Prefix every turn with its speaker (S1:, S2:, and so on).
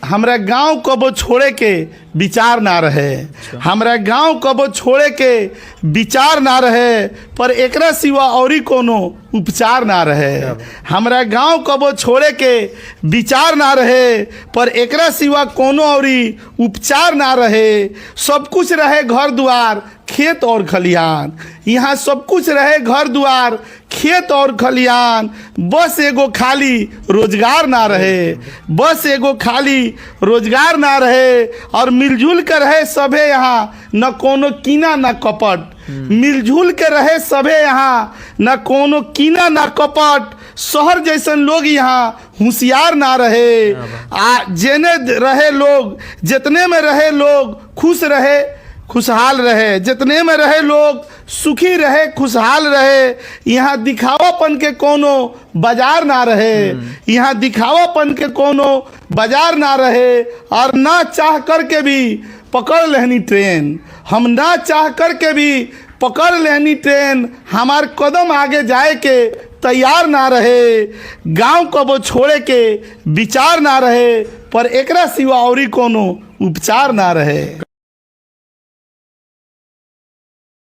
S1: हमरा गांव कबो छोड़े के विचार ना रहे। हमरा गांव कबो छोड़े के विचार ना रहे, पर एकरा सिवा औरी कोनो उपचार ना रहे। हमरा गांव कबो छोड़े के विचार ना रहे, पर एकरा सिवा कोनो औरी उपचार ना रहे। सब कुछ रहे, घर दुआर, खेत और खलिहान। यहाँ सब कुछ रहे, घर दुआर, खेत और खलिहान, बस एगो खाली रोजगार ना रहे। बस एगो खाली रोजगार ना रहे। और मिलजुल के रहे सभे यहाँ, न कोनो कीना न कपट। मिलजुल के रहे सभे यहाँ, न कोनो कीना न कपट। शहर जैसन लोग यहाँ होशियार ना रहे। आ जेने रहे लोग, जितने में रहे लोग खुश रहे, खुशहाल रहे। जितने में रहे लोग सुखी रहे, खुशहाल रहे। यहाँ दिखावापन के कोनो बाजार ना रहे। यहाँ दिखावापन के कोनो बाजार ना रहे। और ना चाह करके भी पकड़ लेहनी ट्रेन। हम ना चाह करके भी पकड़ लेहनी ट्रेन, हमार कदम आगे जाए के तैयार ना रहे। गांव कबो छोड़े के विचार ना रहे, पर एकरा सिवा औरी कोनो उपचार ना रहे।